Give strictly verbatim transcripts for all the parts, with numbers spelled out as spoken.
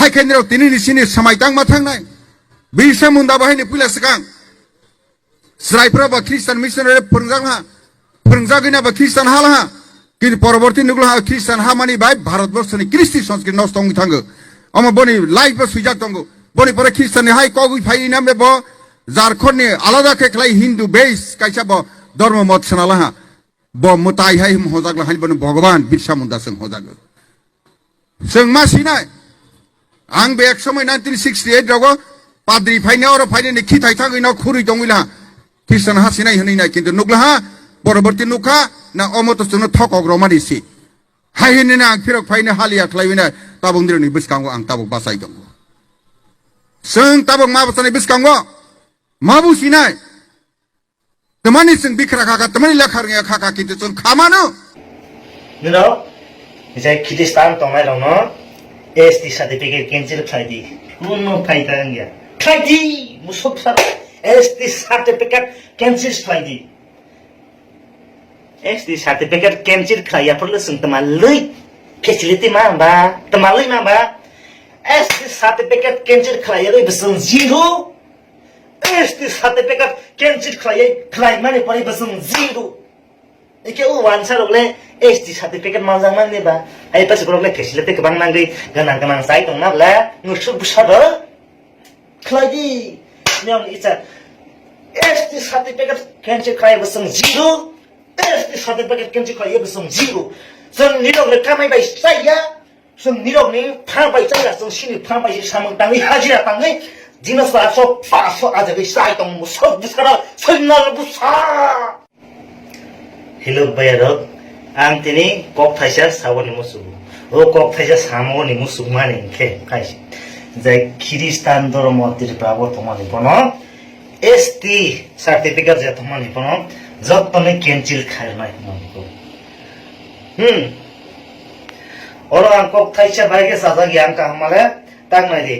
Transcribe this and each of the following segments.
Khe nirok tini ni sini samai tangma thangnai. Birsa Munda bahai ni puila swkang. Chwraipra ba Christian missionary phwrwngjak ha. Phwrwngjagwi na ba Christian hal ha. Kintu poroborti nukla ha Christian ha mani bai Bharat borsoni Kristi sanskrit nosto wngwi thango. Omo boni life bo swijak tongo. Boni pore Christian ni hai kogwi phai nam bo Jharkhand ni alada khe khlai Hindu base kaisa bo dhormo mot swnala ha. Bo mwtai hai hojak la hai bono Bhagwan Birsa Munda swng hojak. Chwng ma sinai. Ang be ek somoi nineteen sixty eight rogo padri phaina oro phaina ni khithai thangwi no khurui tongwi la. Christian ha sinai hwnwi nai kintu nukla ha poroborti nukha na omo to chwngno thokok romani si. Hai hwnwi na ang phirok phaina haliya khlaiwi nai tabuk nirok ni bwskango ang tabuk bachai tongo. Chwng tabuk ma bachani bwskango ma bu sinai. Tamani chwng bikra khaka, tamani lekha rwngya khaka, kintu chwng khamano. Nino, je Khristan tongnai rokno S T certificate cancel khlai di. Kuno phai ta wngya. Khlai di, musok sar S T certificate cancel khlai di. S T certificate cancel khlai ya phurle chwng tama lwi facility ma ba, tama lwi ma ba. S T certificate cancel khlai ya lwi bwswng zero. S T certificate cancel khlai, khlai mani pore bwswng zero. Eke o wansa rok le S T certificate manjak mani ba. Ai pas borok le facility kwbang nangwi gana gana sai tong na bla. Ngusuk bwsa do. Khlai di. Nyong icha. S T certificate cancel khlai bwswng zero. S T certificate cancel khlai bwswng zero. Chwng nirok le kamai bai sai ya. Chwng nirokni pha bai chaya, chwng sini pha bai samung tangwi hajira tangwi dinosaur so paso ajagwi sai tong musok bwsara soinal bwsa. Hello bayarok, ang tini kok thaisa saboni musugo. O kok thaisa samoni musuk mani khe kaisi. Jai Khristan dhormo Tripura bo tongmani bono S T certificate je tongmani bono jottoni cancel khairnai hinwi. Hmm. Oro ang kok thaisa bai khe sajak ya ang kaham male tak nai di.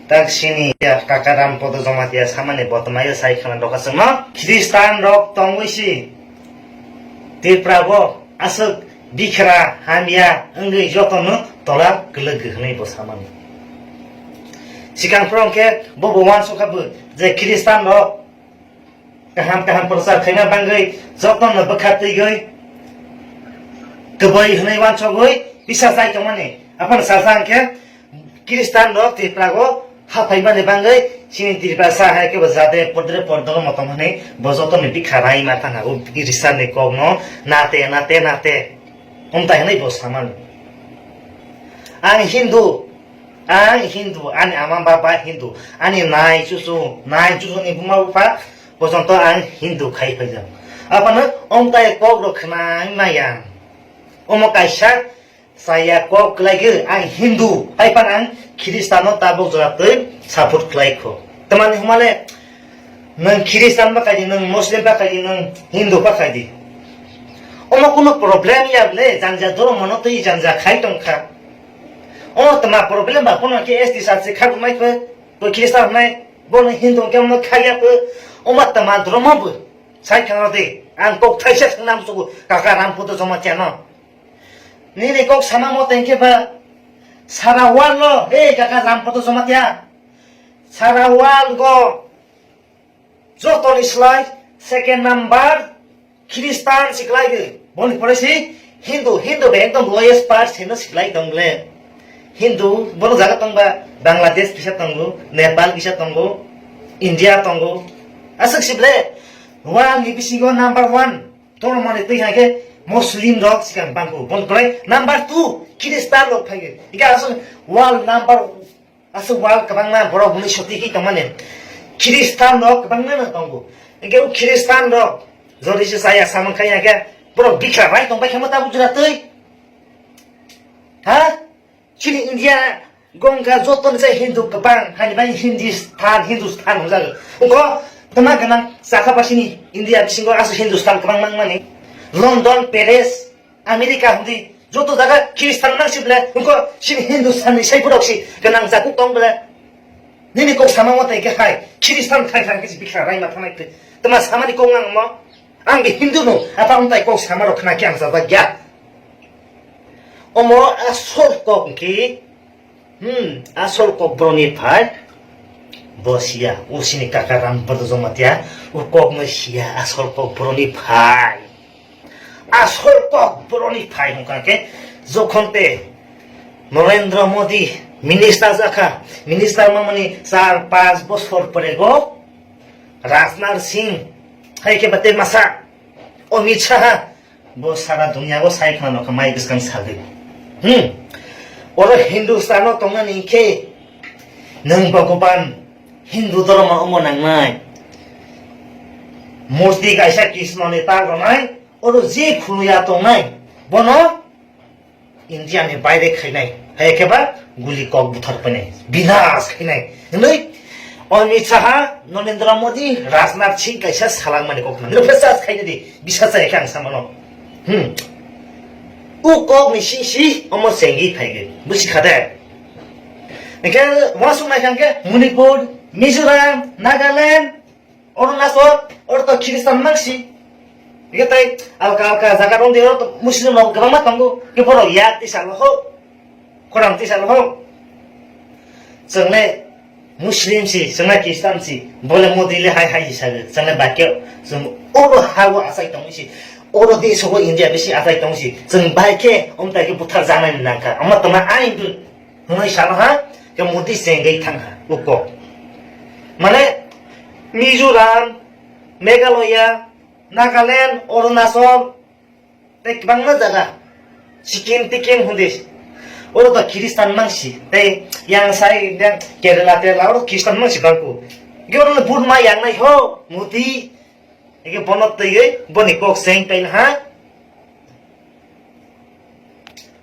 Tak sini ya kaka Ram Podo Jamatia samani botma ya sai khana doka sengno. Khristan rok tongwi si Tripura bo aswk bikhra hamya wngwi jotono tola kwlwk hwnwi bo samani. Sikang phoro khe bo bo wansukha bo je Khristan rok kaham kaham prochar khaina bangwi jotono bwkha twiwi kwbwi hwnwi wansugwi bisa chai tongmani. Aphano sajak khe Khristan rok Tripura o haphaimani bangwi chini Tripura sa hai khe bo jade podre pordoro motom hwnwi bo jotono bikha rai ma thang hago Khristan ni kokno nate nate nate omtai hwnwi bo samani. Ang Hindu, ang Hindu, ani ama baba Hindu, ani nai chuchu, nai chuchu ni buma bupha, Bojonto ang Hindu khai phaijak. Aphano omtai kok rok khna maya. Omo kaisa saya kok khlai khe ang Hindu, hai phan ang Khristano tabuk jora twi support khlai kho. Tamani humale nwng Khristan ba khai di, nwng Muslim ba khai di, nwng Hindu ba khai di. Omo kuno problem ya ble, janja dhormo no twi janja khai tong kha. Omo tma problem ba kuno khe S T sat se kha mai khe, bo Khristan mai. Bono Hindu hwnkhe omo khaiya khe, omo tma dhormo bo sai khna rw di. Ang kok thaisa thwngna musugo kaka Ram Podo Jamatia no. Nini kok sama mote hwnkhe ba sara world lo, hey kaka Ram Podo Jamatia. Sara world go jotoni slai second number Khristan siklai di, boni pore si Hindu, Hindu be ekdom lowest part sino siklai tong le. Hindu bono jaga tong ba Bangladesh kisa tongo, Nepal kisa tongo, India tongo. Aswk si ble, world ni bisingo number one. Tono mani twi hai khe Muslim rok sikang bangko. Boni pore number two Khristan rok phai khe. Ika aswk world number Aswk wal kwbangma borok bwlwi soti khe tongmani. Khristan rok kwbangma no tongo. Hwnkhe o Khristan rok jodi se chaya samung khai hwnkhe borok bikha bai tong bai khe mo tabuk jora twi. Ha? Chini India gongga joto ni chai Hindu kwbang hani bai Hindistan, Hindustan hwnjago. Wngkho tama gwnang chakha basini India bisingo aswk Hindustan kwbang mangmani. London, Paris, America hwndi joto jaga Khristan nang si ble, wngkho sini Hindustan ni sai borok si gwnang jakuk tong ble. Nini kok sama mate khe hai Khristan khai khai khe bikha rai ma thanai khe. Tama samani kok nang mo? Ang be Hindu no, apa ang tai kok sama rok khna khe ang sajak ya. Omo a sor kok ki Hmm, asol kok boroni phai. Bo siya, o sini kaka ram bordo joma tiya, o kok no siya, asol kok boroni phai. Asol kok boroni phai hongkha khe, jokhon te Narendra Modi minister jakha, minister mamani char panch bosor pore go Rajnath Singh, hai khe bate masa Amit Shah, bo sara dunia o sai khna nokha mai bwskang sagwi. Hmm. Oro Hindustan o tongnani khe nwng Bhagwan Hindu dhormo omo nangnai. Murti kaisa Krishna ni ta ronai, oro je khuluya tongnai, bono India ni baire khainai, hai khe ba guli kok buthar painai, binas khainai. Hinwi Amit Shah, Narendra Modi, Rajnath Singh kaisa salangmani kok nang. Nang phesa khainai di, bisa chai khe ang samano. Hmm. U kok ni sing si omo chengwi phaigwi. Busi khade. Hingke wasuk nai khe Manipur, Mizoram, Nagaland, Arunachal, oro to Christian mangsi. Hingke tai alka alka jaga rong de oro to Muslim rok kwbangma tongo. Ke borok yak tisa lo ho. Khorang tisa lo ho. Chwngle Muslim si, chwngle Christian si, bole Modi le hai hai si sago. Chwngle bakhe chwng oro hago asai tong si. Oro di sogo India bisi asai tong si. Chwng bai khe, om tai khe buthar janai nangkha. Omo tongma ain dun. Hwnwi sano ha, khe Modi chengwi thang ha, uko. Mane, Mizoram, Meghalaya, Nagaland, Arunachal, tei kwbangma jaga, Sikkim, Tikkim hwnwi. Oro to Christian mangsi, tei yang sai, yang Kerala, Terala, oro Christian mangsi bangku. Ge oro no Burma yang nai ho, Modi. Ege bono twiwi boni kok seng tai ha.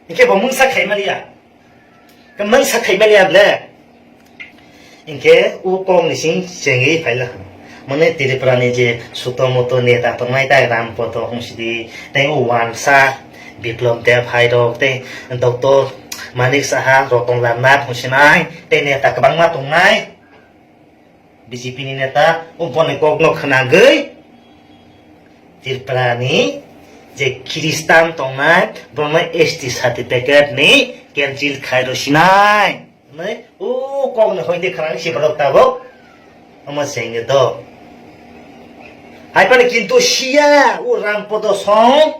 Hingke bo mungsa khaimaliya. Ke mungsa khaimaliya ble. Hingke u kok ni sing chengwi phaila. Mane Tripura ni je suto moto neta tongnai tai Ram Poto hungsidi, tei u wansa Biplop Deb hai rok, tei Doctor Manik Saha, Ratan Lal Nath hungsinai, tei neta kwbangma tongnai. B J P ni neta o boni kokno khwnagwi Tripura ni je Christian tongnai, bono S T certificate ni cancel khai rw sinai. Hwnwi o kokni hoite khwnagwi sipadok tabok omo sengwi do. Hai phano kintu siya o Ram Poto song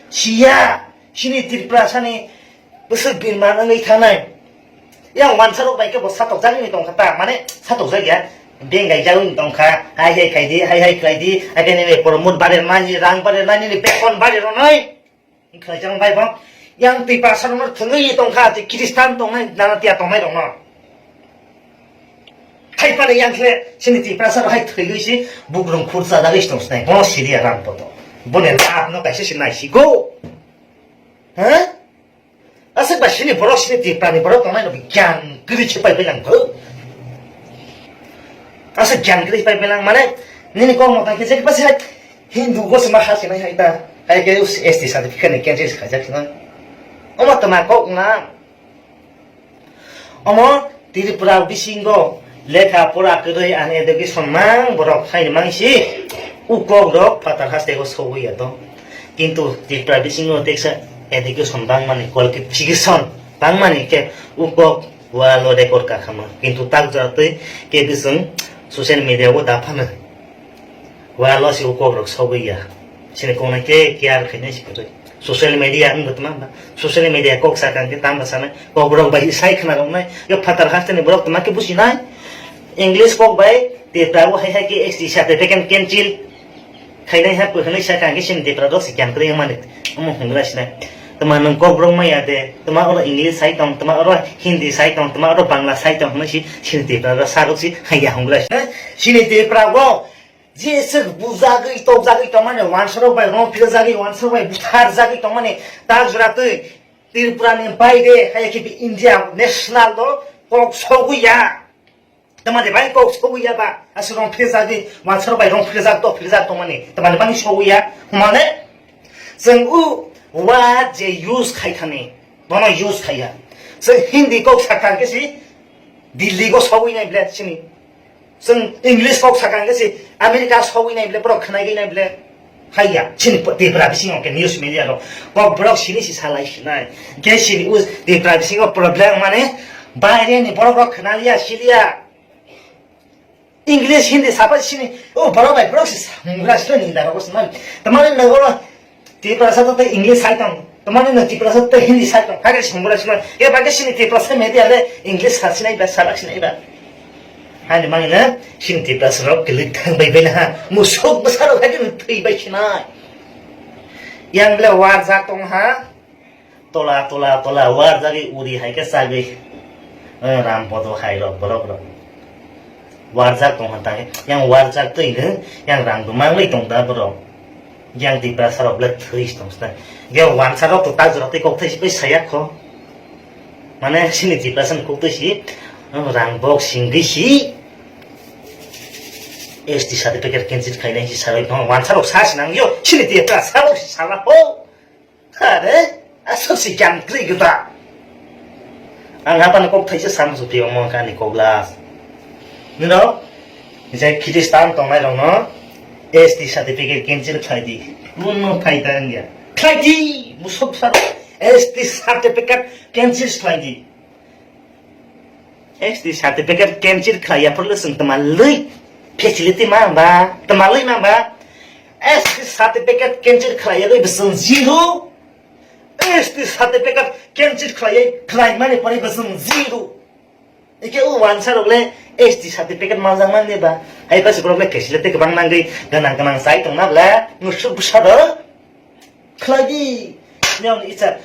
siya sini Tripura sani bwswk birman wngwi thangnai. Yang wansarok bai khe bo satokjagwi tongkha ta, mane satokjak ya. Bengai jagwi tongkha, hai hai khaidi, hai hai khlaidi, hai khe nini promote bare nani, rang bare nani, nini bekon bare ronai. Khlai jang bai bo. Yang twi pasar no thwngwi tongkha, twi Kristan tongnai, nana tiya tongnai rokno. Hai pare yang khle sini twi pasar hai thwigwi si bugrung khur chajagwi tong sinai. Bono sidi aram poto. Bone lab no kaisa si nai si go. Ha? Aswk ba sini borok sini Tiprani borok tongnai no gyan kwrwi khe pai bailang kho. Aswk gyan kwrwi pai bailang mane nini kok mota khe jek basi hai Hindu go sima ha sinai hai ta. Hai ke S T certificate ni cancel khaijak sinai. Omo tma kok na. Omo Tripura bisingo lekha pora kwrwi ani education mang borok phaini mangsi u kok rok phatar haste go sogwi ya to. Kintu Tripura bisingo teksa education bangmani qualification bangmani khe u kok walo record kakhama. Kintu tak jatwi ke bising social media o daphana. Walo si u kok rok sogwi ya. Sini kok nai ke care khainai si kwrwi. Social media wngbo tma ba. Social media kok sakang khe tamba sanai. Kok rok bai sai khna rok nai. Yo phatar haste ni borok tma khe busi nai. English kok bai Tipra o hai hai ke S T certificate cancel khainai ha kwrwi sakang khe sini Tipra rok si kyan kwrwi mani. Omo hungra sinai. Tma nwng kok rok maya de. Tma oro English sai tong, tma oro Hindi sai tong, tma oro Bangla sai tong hwnwi si sini Tipra rok sarok si hai ya hungra sinai. Sini Tipra go Jeswk bujagwi tokjagwi tongmani, wansarok bai rong phirjagwi, wansarok bai butharjagwi tongmani, tak jora twi Tripura ni baire, hai khe India national do kok sogwi ya. Tamani bai kok sogwi ya ba, aswk rong phirjagwi, wansarok bai rong phirjak, tok phirjak tongmani, tamani bani sogwi ya. Mane, chwng u word je use khai thani, bono use khaiya. Chwng Hindi kok sakha khe si, Delhi go sogwi nai ble sini. Chwng English kok sakha khe si America sogwi nai ble, borok khwnai gwi nai ble. Haiya, chini Tipra bisingo khe news media rok kok borok sini si salai sinai. Khe sini u Tipra bisingo problem mane Baire ni borok rok khna liya, si liya. English, Hindi sapa sini, o borok bai borok si samura sini ni daro sini. Tamani nogo Tiprasa to English sai tong. Tamani no Tiprasa to Hindi sai tong. Hage samura sini. E bage sini Tiprasa media le English sa sini ba, salak sini ba. Hani mani na sini Tiprasa rok kilik thang bai bai na ha. Musuk bwsa rok hage twi bai sinai. Yang le warjak tong ha. Tola, tola, tola, warjagwi uri hai khe chagwi, eh, ram bodo hai rok borok rok. Warjak tong kha tangwi, yang warjak twi hwnkhe, yang rang bo mangwi tong da borok. Yang Tiprasa rok le thwi tong sna. Ge wansa rok to tak jora tei kok thai si bai saya kho. Mane sini Tiprasa ni kok thai si, eh, rang bok singwi si. S T certificate cancel khainai si sabai tong wansa rok sa sinang yo, sini Tiprasa rok si sala ho. Are, aswk se kyan kwrwi kwta. Ang aphano kok thaisa sam su phi omo kani kok last. Nino, je Khristan tongnai rokno S T certificate cancel khlai di. Kuno phaida wngya. Khlai di, musok sar S T certificate cancel khlai di. S T certificate cancel khlai ya phuru le chwng tma lwi facility ma ba, tma lwi ma ba. S T certificate cancel khlai ya lwi bwswng zero. S T certificate cancel khlai ya khlai mani pore bwswng zero. Ike u wansa rok le S T certificate manjak man de ba. Hai pa se borok le facility kwbang nangwi gwnang gwnang chai tong na bla. Musuk bwsa do. Khlai di. Niyom ni icha.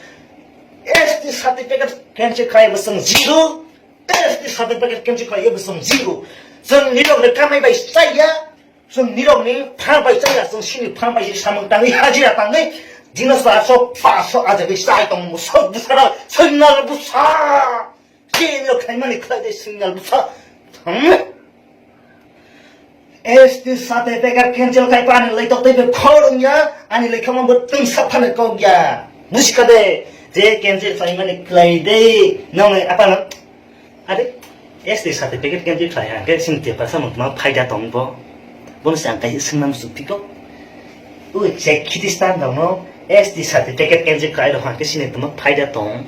S T certificate cancel khlai bwswng zero. S T certificate cancel khlai bwswng zero. Chwng nirok ni kamai bai chaya. Chwng nirok ni pha bai chaya. Chwng sini pha bai samung tangwi hajira tangwi. Dino sa so pa so aja bai sai tong musok bwsa. Chwng nal bwsa. Chini rok khaimani khlai de signal bwsa. Hmm? S T certificate cancel khai pa ani laitok tei be khorong ya, ani lekha mo bo tungsa phane kok ya. Busi kha de, je cancel khlaimani khlai de, nong apa no? Are, S T certificate cancel khlai ha, ke sing te pasa mo ma phaida tong bo. Bono se ang kaisa swngnam sukti kok. Ui, se Khristan rokno S T certificate cancel khlai rok hwnkhe sini tongma phaida tong.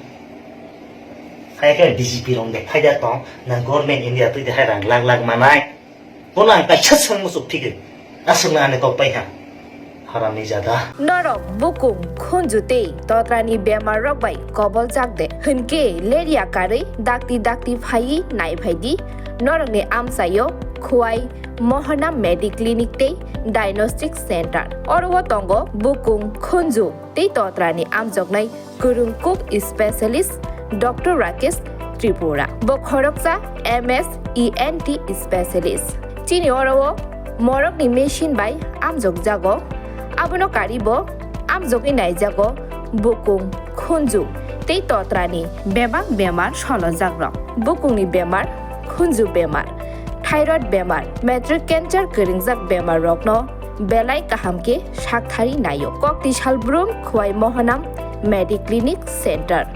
Hai khe D G P rok de phaida tong, na government India twi de hai rang lak lak manai. Bono ang kaisa swng muchuk thik aswkna ani kok pai ha. Haramni jada. Norok bukung khunju tei totrani bemar rok bai koboljak de hwnkhe leria karwi dakti dakti phaiwi naiphai di. Norokni amchaio Khwai Mohana Mediclinic tei Diagnostic Center. Oro o tongo bukung, khunju tei totrani amjoknai kwrwng kuk specialist Doctor Rakesh Tripura. Bo khoroksa M S E N T specialist. Chini oro o morokni machine bai amjokjago. Abono karibo amjogwi naijago bukung, khunju tei totrani bebak bemar solojakrok. Bukungni bemar, khunju bemar, thyroid bemar, matric cancer kwrwngjak bemar rokno belai kaham khe sakthari naio. Kokti Salbrum Khwai Mohanam Mediclinic Center.